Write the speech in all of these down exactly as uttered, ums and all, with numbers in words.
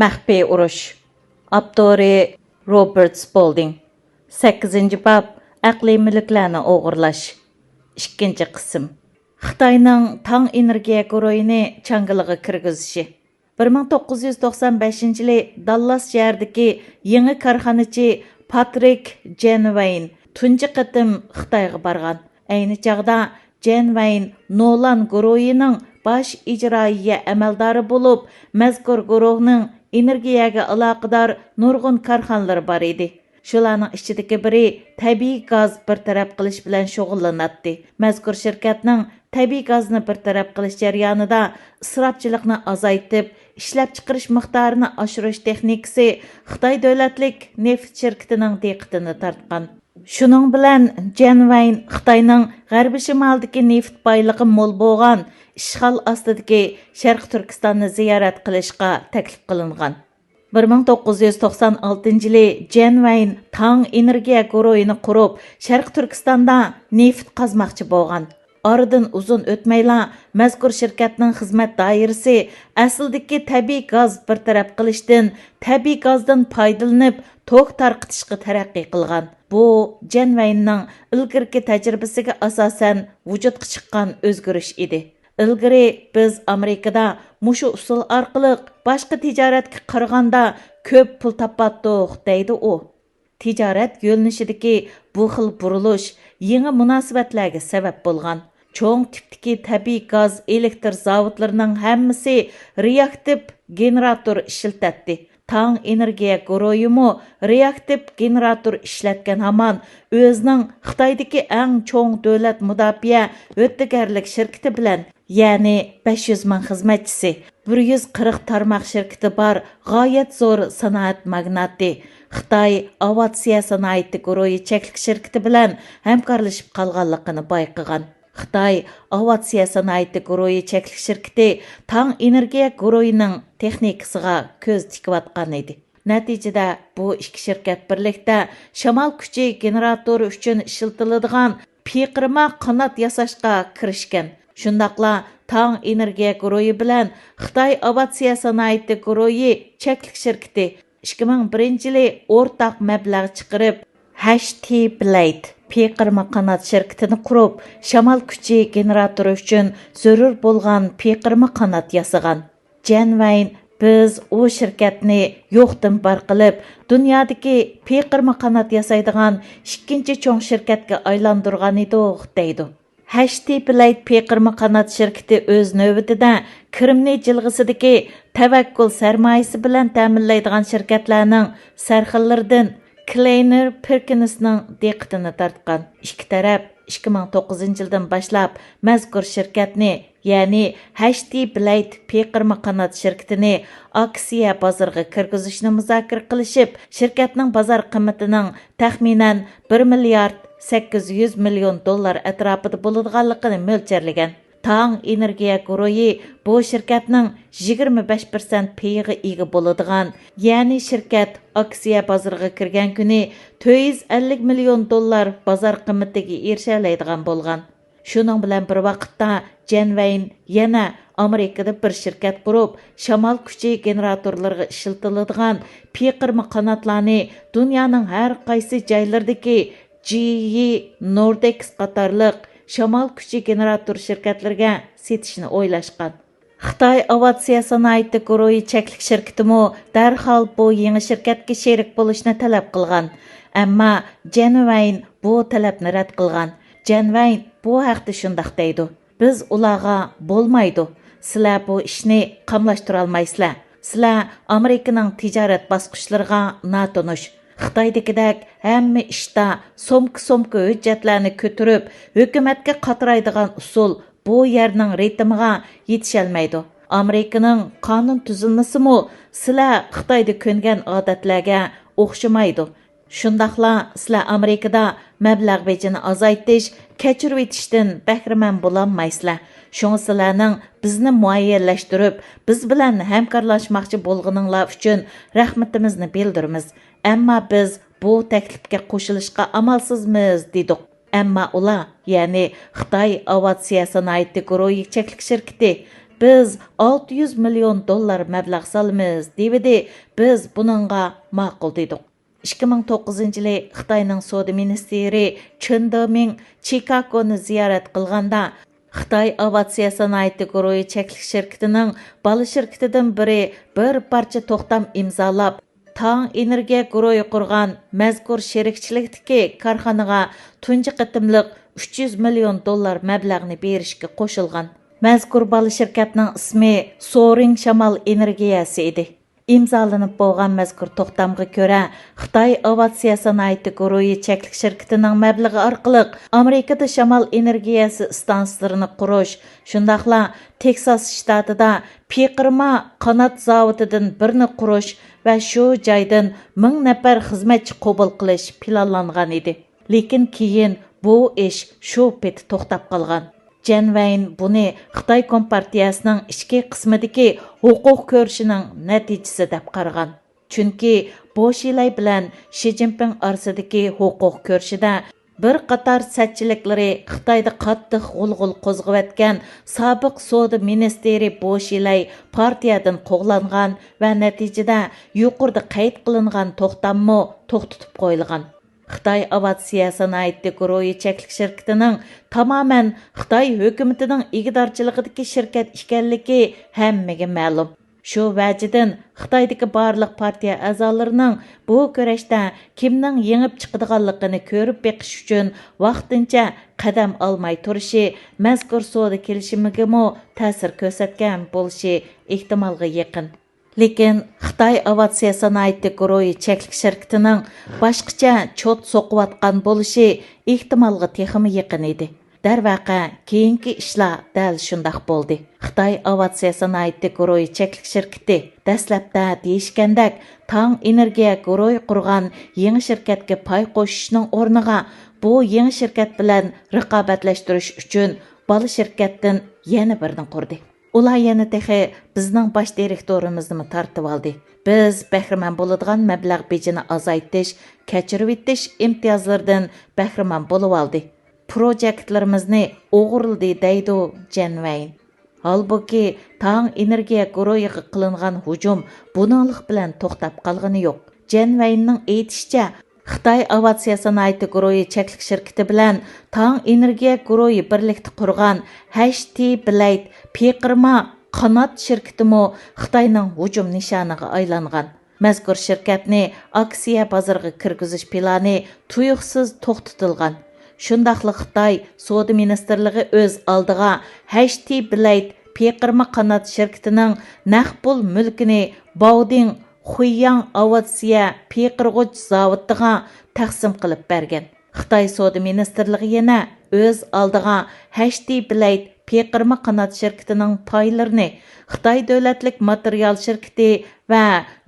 مەخپىي ئۇرۇش. ئاپتورى روبېرت سپولدىڭ. سەككىزىنچى باب، ئەقلىي مۈلۈكلەرنى ئوغرىلاش. ئىككىنچى قىسىم. خىتاينىڭ تاڭ ئېنېرگىيە گۇرۇھىنى چاڭگىلىغا كىرگۈزۈشى. بىر مىڭ توققۇز يۈز توقسان بەشىنچى يىلى داللاس شەھىرىدىكى يېڭى كارخانىچى پاترىك جېنۋەين تۇنجى قېتىم خىتايغا بارغان. ئەينى چاغدا جېنۋەين نولان گۇرۇھىنىڭ باش ئىجرائىيە ئەمەلدارى بولۇپ، مەزكۇر گۇرۇھنىڭ ئېنېرگىيەگە ئالاقىدار نۇرغۇن كارخانىلىرى بار ئىدى. شۇلارنىڭ ئىچىدىكى بىرى تەبىئىي گاز بىر تەرەپ قىلىش بىلەن شۇغۇللىناتتى. مەزكۇر شىركەتنىڭ تەبىئىي گازنى بىر تەرەپ قىلىش جەريانىدا ئىسراپچىلىقنى ئازايتىپ، ئىشلەپچىقىرىش مىقدارىنى ئاشۇرۇش تېخنىكىسى خىتاي دۆلەتلىك نېفىت شىركىتىنىڭ دىققىتىنى تارتقان. شۇنىڭ بىلەن جېنۋەين خىتاينىڭ غەربىي شىمالىدىكى نېفىت بايلىقى مول بولغان ئىشغال ئاستىدىكى شەرقىي تۈركىستاننى زىيارەت قىلىشقا تەكلىپ قىلىنغان. بىر مىڭ توققۇز يۈز توقسان ئالتىنچى يىلى جېنۋەين تاڭ ئېنېرگىيە گۇرۇھىنى قۇرۇپ، شەرقىي تۈركىستاندا نېفىت قازماقچى بولغان. ئارىدىن ئۇزۇن ئۆتمەيلا مەزكۇر شىركەتنىڭ خىزمەت دائىرىسى ئەسلىدىكى تەبىئىي گاز بىر تەرەپ قىلىشتىن تەبىئىي گازدىن پايدىلىنىپ توك تارقىتىشقا تەرەققىي قىلغان. بۇ جېنۋەيننىڭ ئىلگىرىكى تەجرىبىسىگە ئاساسەن ۋۇجۇدقا چىققان ئۆزگىرىش ئىدى. ئىلگىرى بىز ئامېرىكىدا مۇشۇ ئۇسۇل ئارقىلىق باشقا تىجارەتكە قارىغاندا كۆپ پۇل تاپاتتۇق، دەيدۇ ئۇ. تىجارەت يۆنىلىشىدىكى بۇ خىل بۇرۇلۇش يېڭى مۇناسىۋەتلەرگە سەۋەب بولغان. چوڭ تىپتىكى تەبىئىي گاز ئېلېكتر زاۋۇتلىرىنىڭ ھەممىسى رېئاكتىپ گېنېراتور ئىشلىتەتتى. تاڭ ئېنېرگىيە گۇرۇھىمۇ رېئاكتىپ گېنېراتور ئىشلەتكەن ھامان ئۆزىنىڭ خىتايدىكى ئەڭ چوڭ دۆلەت مۇداپىئە ھۆددىگەرلىك شىركىتى بىلەن، يەنى بەش يۈز مىڭ خىزمەتچىسى، بىر يۈز قىرىق تارماق شىركىتى بار غايەت زور سانائەت ماگناتى، خىتاي ئاۋىئاتسىيە سانائىتى گۇرۇھى چەكلىك شىركىتى بىلەن ھەمكارلىشىپ قالغانلىقىنى بايقىغان. خىتاي ئاۋىئاتسىيە سانائىتى گۇرۇھى چەكلىك شىركىتى تاڭ ئېنېرگىيە گۇرۇھىنىڭ تېخنىكىسىغا كۆز تىكىۋاتقان ئىدى. نەتىجىدە، بۇ ئىككى شىركەت بىرلىكتە شامال كۈچى گېنېراتورى ئۈچۈن ئىشلىتىلىدىغان پىقىرما قانات ياساشقا كىرىشكەن. شۇنداقلا تاڭ ئېنېرگىيە گۇرۇھى بىلەن خىتاي ئاۋىئاتسىيە سانائىتى گۇرۇھى چەكلىك شىركىتى ئىككى مىڭ بىرىنچى يىلى ئورتاق مەبلەغ چىقىرىپ، ھەش تى بلەيد پىقىرما قانات شىركىتىنى قۇرۇپ، شامال كۈچى گېنېراتورى ئۈچۈن زۆرۈر بولغان پىقىرما قانات ياسىغان. جەن ۋەين، بىز ئۇ شىركەتنى يوقتىن بار قىلىپ، دۇنيادىكى پىقىرما قانات ياسايدىغان ئىككىنچى چوڭ شىركەتكە ئايلاندۇرغان ئىدۇق، دەيدۇ. ھەش تى بلەيد پىقىرما قانات شىركىتى ئۆز نۆۋىتىدە كىرىمنى جىلغىسىدىكى تەۋەككۈل سەرمايىسى بىلەن تەمىنلەيدىغان شىركەتلەرنىڭ سەرخىللىرىدىن كلېينېر پېركىنسنىڭ دىققىتىنى تارتقان. ئىككى تەرەپ ئىككى مىڭ توققۇزىنچى يىلدىن باشلاپ مەزكۇر شىركەتنى، يەنى ھەش تى بلەيد پىقىرما قانات شىركىتىنى ئاكسىيە بازىرىغا كىرگۈزۈشنى مۇزاكىرە قىلىشىپ، شىركەتنىڭ بازار قىممىتىنىڭ تەخمىنەن بىر مىليارد سەككىز يۈز مىليون دوللار ئەتراپىدا بولىدىغانلىقىنى مۆلچەرلىگەن. تاڭ ئېنېرگىيە گۇرۇھى بۇ شىركەتنىڭ يىگىرمە بەش پىرسەنت پېيىغا ئىگە بولىدىغان، يەنى شىركەت ئاكسىيە بازىرىغا كىرگەن كۈنى تۆت يۈز ئەللىك مىليون دوللار بازار قىممىتىگە ئېرىشەلەيدىغان بولغان. شۇنىڭ بىلەن بىر ۋاقىتتا، جەن ۋەين يەنە ئامېرىكىدا بىر شىركەت قۇرۇپ، شامال كۈچى گېنېراتورلىرىغا ئىشلىتىلىدىغان پىقىرما قاناتلارنى دۇنيانىڭ ھەر قايسى جايلىرىدىكى جى ئى، نوردېكس قاتارلىق شامال كۈچى گېنېراتور شىركەتلىرىگە سېتىشنى ئويلاشقان. خىتاي ئاۋىئاتسىيە سانائىتى گۇرۇھى چەكلىك شىركىتىمۇ دەرھال بۇ يېڭى شىركەتكە شېرىك بولۇشنى تەلەپ قىلغان. ئەمما جەن ۋەين بۇ تەلەپنى رەت قىلغان. جەن ۋەين بۇ ھەقتە شۇنداق دەيدۇ: بىز ئۇلارغا: بولمايدۇ، سىلەر بۇ ئىشنى قاملاشتۇرالمايسىلەر. سىلەر ئامېرىكىنىڭ تىجارەت باسقۇچلىرىغا ناتونۇش. خىتايدىكىدەك ھەممە ئىشتا سومكا-سومكا ھۆججەتلەرنى كۆتۈرۈپ، ھۆكۈمەتكە قاترايدىغان ئۇسۇل بۇ يەرنىڭ رىتىمىغا يېتىشەلمەيدۇ. ئامېرىكىنىڭ قانۇن تۈزۈلمىسىمۇ سىلەر خىتايدا كۆنگەن ئادەتلەرگە ئوخشىمايدۇ. شۇنداقلا سىلەر ئامېرىكىدا مەبلەغ بېجىنى ئازايتىش، كەچۈرۈۋېتىشتىن بەھرىمەن بولالمايسىلەر. شۇڭا سىلەرنىڭ بىزنى مۇئەييەنلەشتۈرۈپ، بىز بىلەن ھەمكارلاشماقچى بولغىنىڭلار ئۈچۈن رەھمىتىمىزنى بىلدۈرىمىز. ئەمما بىز بۇ تەكلىپكە قوشۇلۇشقا ئامالسىزمىز، دېدۇق. ئەمما ئۇلار، يەنى خىتاي ئاۋىئاتسىيە سانائىتى گۇرۇھى چەكلىك شىركىتى، بىز ئالتە يۈز مىليون دوللار مەبلەغ سالىمىز، دېيىۋىدى، بىز بۇنىڭغا ماقۇل دېدۇق. ئىككى مىڭ توققۇزىنچى يىلى خىتاينىڭ سودا مىنىستىرى چېن دېمىڭ چىكاگونى زىيارەت قىلغاندا، خىتاي ئاۋىئاتسىيە سانائىتى گۇرۇھى چەكلىك شىركىتىنىڭ بالا شىركىتىدىن بىرى بىر پارچە توختام ئىمزالاپ، تاڭ ئېنېرگىيە گۇرۇھى قۇرغان مەزكۇر شېرىكچىلىكتىكى كارخانىغا تۇنجى قېتىملىق ئۈچ يۈز مىليون دوللار مەبلەغنى بېرىشكە قوشۇلغان. مەزكۇر بالا شىركەتنىڭ ئىسمى سورىڭ شامال ئېنېرگىيەسى ئىدى. ئىمزالىنىپ بولغان مەزكۇر توختامغا كۆرە، خىتاي ئاۋىئاتسىيە سانائىتى گۇرۇھى چەكلىك شىركىتىنىڭ مەبلىغى ئارقىلىق ئامېرىكىدا شامال ئېنېرگىيەسى ئىستانسىلىرىنى قۇرۇش، شۇنداقلا تېكساس شتاتىدا پىقىرما قانات زاۋۇتىدىن بىرنى قۇرۇش ۋە شۇ جايدىن مىڭ نەپەر خىزمەتچى قوبۇل قىلىش پىلانلانغان ئىدى. لېكىن كېيىن بۇ ئىش شۇ پېتى توختاپ قالغان. جەن ۋەين بۇنى خىتاي كومپارتىيەسىنىڭ ئىچكى قىسمىدىكى ھوقۇق كۈرىشىنىڭ نەتىجىسى دەپ قارىغان. چۈنكى بو شىلەي بىلەن شى جىنپىڭ ئارىسىدىكى ھوقۇق كۈرىشىدە بىر قاتار سەتچىلىكلىرى خىتايدا قاتتىق غۇلغۇلا قوزغىۋەتكەن سابىق سودا مىنىستىرى بو شىلەي پارتىيەدىن قوغلانغان ۋە نەتىجىدە يۇقىرىدا قەيت قىلىنغان توختاممۇ توختىتىپ قويۇلغان. خىتاي ئاۋىئاتسىيە سانائىتى گۇرۇھى چەكلىك شىركىتىنىڭ تامامەن خىتاي ھۆكۈمىتىنىڭ ئىگىدارچىلىقىدىكى شىركەت ئىكەنلىكى ھەممىگە مەلۇم. شۇ ۋەجىدىن خىتايدىكى بارلىق پارتىيە ئەزالىرىنىڭ بۇ كۈرەشتە كىمنىڭ يېڭىپ چىقىدىغانلىقىنى كۆرۈپ بېقىش ئۈچۈن ۋاقتىنچە قەدەم ئالماي تۇرۇشى مەزكۇر سودا كېلىشىمىگىمۇ تەسىر كۆرسەتكەن بولۇشى ئېھتىمالغا يېقىن. لېكىن خىتاي ئاۋىئاتسىيە سانائىتى گۇرۇھى چەكلىك شىركىتىنىڭ باشقىچە چوت سوقۇۋاتقان بولۇشى ئېھتىمالغا تېخىمۇ يېقىن ئىدى. دەرۋەقە، كېيىنكى ئىشلار دەل شۇنداق بولدى. خىتاي ئاۋىئاتسىيە سانائىتى گۇرۇھى چەكلىك شىركىتى دەسلەپتە دېيىشكەندەك، تاڭ ئېنېرگىيە گۇرۇھى قۇرغان يېڭى شىركەتكە پاي قوشۇشنىڭ ئورنىغا، بۇ يېڭى شىركەت بىلەن رىقابەتلەشتۈرۈش ئۈچۈن بالا شىركەتتىن يەنە بىرنى قۇردى. ئۇلار يەنە تېخى بىزنىڭ باش دىرېكتورىمىزنىمۇ تارتىۋالدى. بىز بەھرىمەن بولىدىغان مەبلەغ بېجىنى ئازايتىش، كەچۈرۈۋېتىش ئىمتىيازلىرىدىن بەھرىمەن بولۇۋالدى. پروجېكتلىرىمىزنى ئوغرىلىدى، دەيدۇ جەن ۋەين. ھالبۇكى، تاڭ ئېنېرگىيە گۇرۇھىغا قىلىنغان ھۇجۇم بۇنىڭلىق بىلەن توختاپ قالغىنى يوق. جەن ۋەيننىڭ ئېيتىشىچە، خىتاي ئاۋىئاتسىيە سانائىتى گۇرۇھى چەكلىك شىركىتى بىلەن تاڭ ئېنېرگىيە گۇرۇھى بىرلىكتە قۇرغان ھەش تى بلەيد پىقىرما قانات شىركىتىمۇ خىتاينىڭ ھۇجۇم نىشانىغا ئايلانغان. مەزكۇر شىركەتنى ئاكسىيە بازىرىغا كىرگۈزۈش پىلانى تۇيۇقسىز توختىتىلغان. شۇنداقلا خىتاي سودا مىنىستىرلىقى ئۆز ئالدىغا ھەش تى بلەيد پىقىرما قانات شىركىتىنىڭ نەق پۇل مۈلكىنى باۋدىڭ خۇيياڭ ئاۋىئاتسىيە پىقىرغۇچ زاۋۇتىغا تەقسىم قىلىپ بەرگەن. خىتاي سودا مىنىستىرلىقى يەنە ئۆز ئالدىغا ھەش تى بلەيد پىقىرما قانات شىركىتىنىڭ پايلىرىنى خىتاي دۆلەتلىك ماتېرىيال شىركىتى ۋە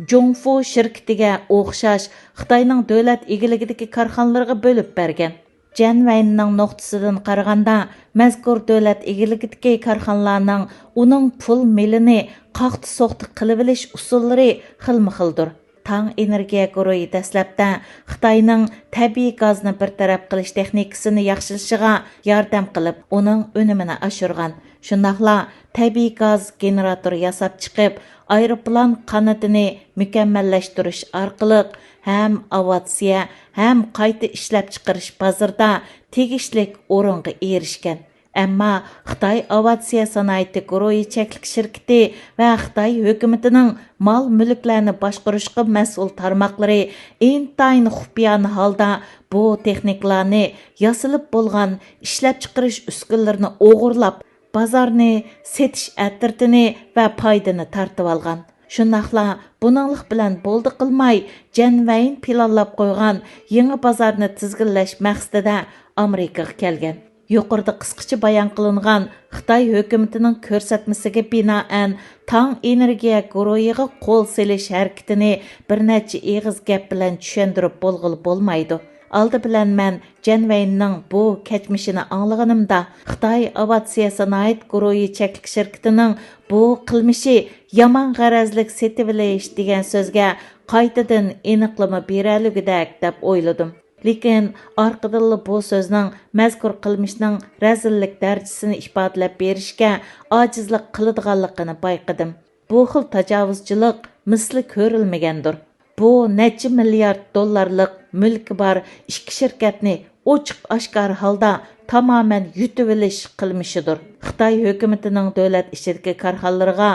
جۇڭفۇ شىركىتىگە ئوخشاش خىتاينىڭ دۆلەت ئىگىلىكىدىكى كارخانىلىرىغا بۆلۈپ بەرگەن. جەن ۋەيننىڭ نۇقتىسىدىن قارىغاندا، مەزكۇر دۆلەت ئىگىلىكىدىكى كارخانىلارنىڭ ئۇنىڭ پۇل مېلىنى قاقتى-سوقتى قىلىۋېلىش ئۇسۇللىرى خىلمۇ خىلدۇر. تاڭ ئېنېرگىيە گۇرۇھى دەسلەپتە خىتاينىڭ تەبىئىي گازنى بىر تەرەپ قىلىش تېخنىكىسىنى ياخشىلىشىغا ياردەم قىلىپ، ئۇنىڭ ئۈنۈمىنى ئاشۇرغان. شۇنداقلا تەبىئىي گاز گېنېراتور ياساپ چىقىپ، ئايروپىلان قانىتىنى مۇكەممەللەشتۈرۈش ئارقىلىق ھەم ئاۋىئاتسىيە، ھەم قايتا ئىشلەپچىقىرىش بازىرىدا تېگىشلىك ئورۇنغا ئېرىشكەن. ئەمما خىتاي ئاۋىئاتسىيە سانائىتى گۇرۇھى چەكلىك شىركىتى ۋە خىتاي ھۆكۈمىتىنىڭ مال-مۈلۈكلەرنى باشقۇرۇشقا مەسئۇل تارماقلىرى ئىنتايىن خۇپىيانە ھالدا بۇ تېخنىكىلارنى ياسىلىپ بولغان ئىشلەپچىقىرىش ئۈسكۈنىلىرىنى ئوغرىلاپ، بازارنى، سېتىش ئەترىتىنى ۋە پايدىنى تارتىۋالغان. شۇنداقلا بۇنىڭلىق بىلەن بولدى قىلماي، جەن ۋەين پىلانلاپ قويغان يېڭى بازارنى تىزگىنلەش مەقسىتىدە ئامېرىكىغا كەلگەن. يۇقىرىدا قىسقىچە بايان قىلىنغان خىتاي ھۆكۈمىتىنىڭ كۆرسەتمىسىگە بىنائەن، تاڭ ئېنېرگىيە گۇرۇھىغا قول سېلىش ھەرىكىتىنى بىر نەچچە ئېغىز گەپ بىلەن چۈشەندۈرۈپ بولغىلى بولمايدۇ. ئالدى بىلەن مەن جەن ۋەيننىڭ بۇ كەچمىشىنى ئاڭلىغىنىمدا، خىتاي ئاۋىئاتسىيە سانائەت گۇرۇھى چەكلىك شىركىتىنىڭ بۇ قىلمىشى يامان غەرەزلىك سېتىۋېلىش دېگەن سۆزگە قايتىدىن ئېنىقلىما بېرەلىگۈدەك دەپ ئويلىدىم. لېكىن ئارقىدىنلا بۇ سۆزنىڭ مەزكۇر قىلمىشنىڭ رەزىللىك دەرىجىسىنى ئىپادىلەپ بېرىشكە ئاجىزلىق قىلىدىغانلىقىنى بايقىدىم. بۇ خىل تاجاۋۇزچىلىق مىسلى كۆرۈلمىگەندۇر. بۇ نەچچە مىليارد دوللارلىق مۈلكى بار ئىككى شىركەتنى ئوچۇق-ئاشكارا ھالدا تامامەن يۇتۇۋېلىش قىلمىشىدۇر. خىتاي ھۆكۈمىتىنىڭ دۆلەت ئىچىدىكى كارخانىلىرىغا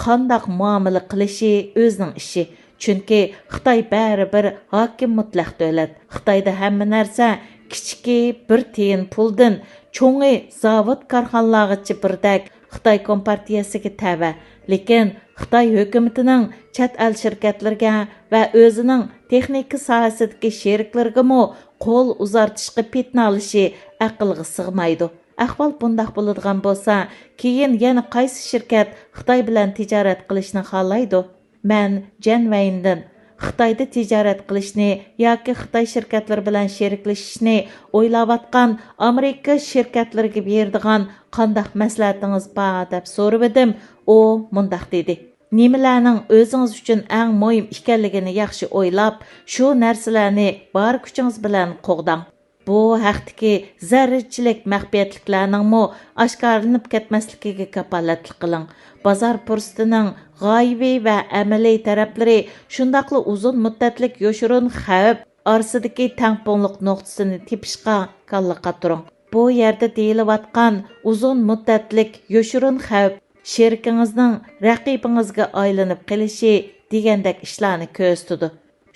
قانداق مۇئامىلە قىلىشى ئۆزىنىڭ ئىشى. چۈنكى خىتاي بەرىبىر ھاكىم مۇتلەق دۆلەت. خىتايدا ھەممە نەرسە كىچىكى بىر تىيىن پۇلدىن چوڭى زاۋۇت كارخانىلارغىچە بىردەك خىتاي كومپارتىيەسىگە تەۋە. لېكىن خىتاي ھۆكۈمىتىنىڭ چەت ئەل شىركەتلىرىگە ۋە ئۆزىنىڭ تېخنىكا ساھەسىدىكى شېرىكلىرىگىمۇ قول ئۇزارتىشقا پېتىنالىشى ئەقىلگە سىغمايدۇ. ئەھۋال بۇنداق بولىدىغان بولسا، كېيىن يەنە قايسى شىركەت خىتاي بىلەن تىجارەت قىلىشنى خالايدۇ؟ مەن جەن ۋەيندىن خىتايدا تىجارەت قىلىشنى ياكى خىتاي شىركەتلىرى بىلەن شېرىكلىشىشنى ئويلاۋاتقان ئامېرىكا شىركەتلىرىگە بېرىدىغان قانداق مەسلىھەتىڭىز بار دەپ سورىۋىدىم. ئۇ مۇنداق دېدى: نېمىلەرنىڭ ئۆزىڭىز ئۈچۈن ئەڭ مۇھىم ئىكەنلىكىنى ياخشى ئويلاپ، شۇ نەرسىلەرنى بار كۈچىڭىز بىلەن قوغداڭ. بۇ ھەقتىكى زەررىچىلىك مەخپىيەتلىكلەرنىڭمۇ ئاشكارىلىنىپ كەتمەسلىكىگە كاپالەتلىك قىلىڭ. بازار پۇرسىتىنىڭ غايىۋى ۋە ئەمەلىي تەرەپلىرى، شۇنداقلا ئۇزۇن مۇددەتلىك يوشۇرۇن خەۋپ ئارىسىدىكى تەڭپۇڭلۇق نۇقتىسىنى تېپىشقا كاللا قاتۇرۇڭ. بۇ يەردە دېيىلىۋاتقان ئۇزۇن مۇددەتلىك يوشۇرۇن خەۋپ شېرىكىڭىزنىڭ رەقىبىڭىزگە ئايلىنىپ قېلىشى دېگەندەك ئىشلارنى كۆرسىتىدۇ.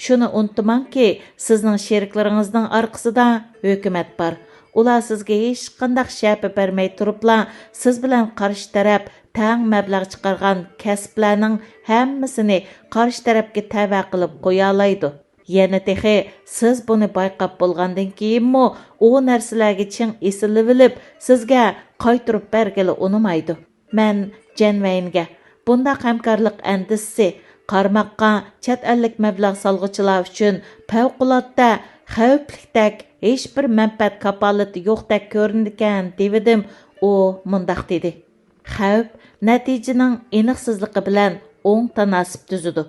شۇنى ئۇنتۇماڭكى، سىزنىڭ شېرىكلىرىڭىزنىڭ ئارقىسىدا ھۆكۈمەت بار. ئۇلار سىزگە ھېچقانداق شەپە بەرمەي تۇرۇپلا، سىز بىلەن قارشى تەرەپ تەڭ مەبلەغ چىقارغان كەسىپلەرنىڭ ھەممىسىنى قارشى تەرەپكە تەۋە قىلىپ قويالايدۇ. يەنە تېخى سىز بۇنى بايقاپ بولغاندىن كېيىنمۇ ئۇ نەرسىلەرگە چىڭ ئېسىلىۋېلىپ، سىزگە قايتۇرۇپ بەرگىلى ئۇنىمايدۇ. مەن جەن ۋەينگە، بۇنداق ھەمكارلىق ئەندىزىسى قارىماققا چەت ئەللىك مەبلەغ سالغۇچىلار ئۈچۈن پەۋقۇلئاددە خەۋپلىكتەك، ھېچبىر مەنپەئەت كاپالىتى يوقتەك كۆرۈنىدىكەن، دېۋىدىم. ئۇ مۇنداق دېدى: خەۋپ نەتىجىنىڭ ئېنىقسىزلىقى بىلەن ئوڭ تاناسىپ تۈزىدۇ.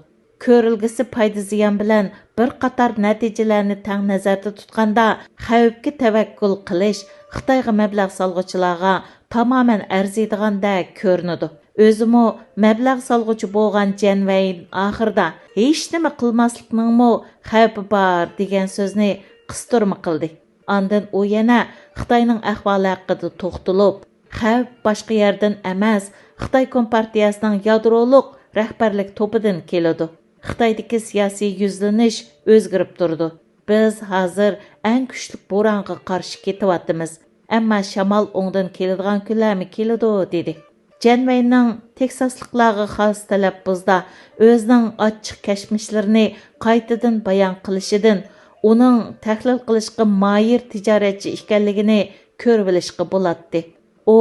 كۆرۈلگۈسى پايدا زىيان بىلەن بىر قاتار نەتىجىلەرنى تەڭ نەزەردە تۇتقاندا، خەۋپكە تەۋەككۈل قىلىش خىتايغا مەبلەغ سالغۇچىلارغا تامامەن ئەرزىيدىغاندەك كۆرۈنىدۇ. ئۆزىمۇ مەبلەغ سالغۇچى بولغان جەن ۋەين ئاخىرىدا ھېچنېمە قىلماسلىقنىڭمۇ خەۋپى بار دېگەن سۆزنى قىستۇرما قىلدى. ئاندىن ئۇ يەنە خىتاينىڭ ئەھۋالى ھەققىدە توختىلىپ، خەۋپ باشقا يەردىن ئەمەس، خىتاي كومپارتىيەسىنىڭ يادرولۇق رەھبەرلىك توپىدىن كېلىدۇ. خىتايدىكى سىياسىي يۈزلىنىش ئۆزگىرىپ تۇرىدۇ. بىز ھازىر ئەڭ كۈچلۈك بورانغا قارشى كېتىۋاتىمىز، ئەمما شامال ئوڭدىن كېلىدىغان كۈنلەرمۇ كېلىدۇ، دېدى. جەن ۋەينىڭ تېكساسلىقلارغا خاس تەلەپپۇزدا ئۆزىنىڭ ئاچچىق كەچمىشلىرىنى قايتىدىن بايان قىلىشىدىن ئۇنىڭ تەھلىل قىلىشقا ماھىر تىجارەتچى ئىكەنلىكىنى كۆرۈۋېلىشقا بولاتتى. ئۇ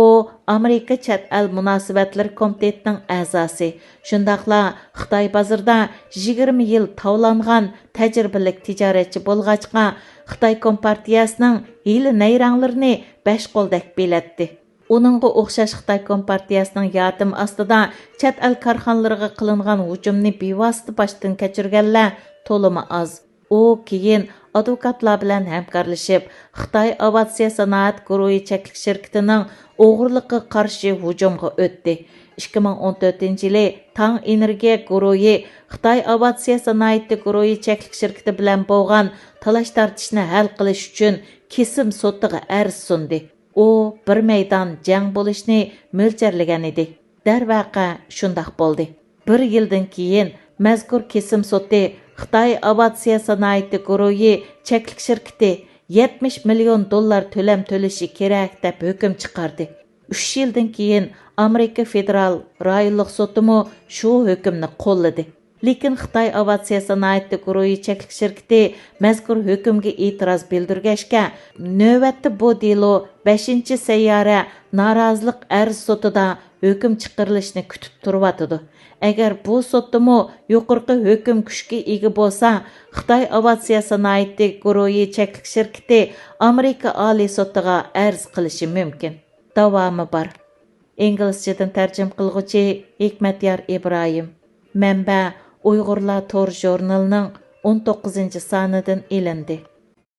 ئامېرىكا چەت ئەل مۇناسىۋەتلىرى كومىتېتىنىڭ ئەزاسى، شۇنداقلا خىتاي بازىرىدا يىگىرمە يىل تاۋلانغان تەجرىبىلىك تىجارەتچى بولغاچقا، خىتاي كومپارتىيەسىنىڭ ھىيلە-نەيرەڭلىرىنى بەش قولدەك بىلەتتى. ئۇنىڭغا ئوخشاش خىتاي كومپارتىيەسىنىڭ ياردىمى ئاستىدا چەت ئەل كارخانىلىرىغا قىلىنغان ھۇجۇمنى بىۋاسىتە باشتىن كەچۈرگەنلەر تولىمۇ ئاز. ئۇ كېيىن ئادۋوكاتلار بىلەن ھەمكارلىشىپ، خىتاي ئاۋىئاتسىيە سانائەت گۇرۇھى چەكلىك شىركىتىنىڭ ئوغرىلىققا قارشى ھۇجۇمغا ئۆتتى. ئىككى مىڭ ئون تۆتىنچى يىلى تاڭ ئېنېرگىيە گۇرۇھى خىتاي ئاۋىئاتسىيە سانائىتى گۇرۇھى چەكلىك شىركىتى بىلەن بولغان تالاش-تارتىشنى ھەل قىلىش ئۈچۈن كېسىم سوتىغا ئەرز سۇندى. ئۇ بىر مەيدان جەڭ بولۇشنى مۆلچەرلىگەن ئىدى. دەرۋەقە، شۇنداق بولدى. بىر يىلدىن كېيىن مەزكۇر كېسىم سوتى خىتاي ئاۋىئاتسىيە سانائىتى گۇرۇھى چەكلىك شىركىتى يەتمىش مىليون دوللار تۆلەم تۆلىشى كېرەك، دەپ ھۆكۈم چىقاردى. ئۈچ يىلدىن كېيىن ئامېرىكا فېدېرال رايونلۇق سوتىمۇ شۇ ھۆكۈمنى قوللىدى. لېكىن خىتاي ئاۋىئاتسىيە سانائىتى گۇرۇھى چەكلىك شىركىتى مەزكۇر ھۆكۈمگە ئېتىراز بىلدۈرگەچكە، نۆۋەتتە بۇ دېلو بەشىنچى سەييارە نارازىلىق ئەرز سوتىدا ھۆكۈم چىقىرىلىشىنى كۈتۈپ تۇرۇۋاتىدۇ. ئەگەر بۇ سوتتىمۇ يۇقىرىقى ھۆكۈم كۈچكە ئىگە بولسا، خىتاي ئاۋىئاتسىيە سانائىتى گۇرۇھى چەكلىك شىركىتى ئامېرىكا ئالىي سوتىغا ئەرز قىلىشى مۇمكىن. داۋامى بار. ئىنگلىزچىدىن تەرجىمە قىلغۇچى ھېكمەتيار ئىبراھىم. مەنبە: ئۇيغۇرلار تور ژۇرنىلىنىڭ ئون توققۇزىنچى سانىدىن ئېلىندى.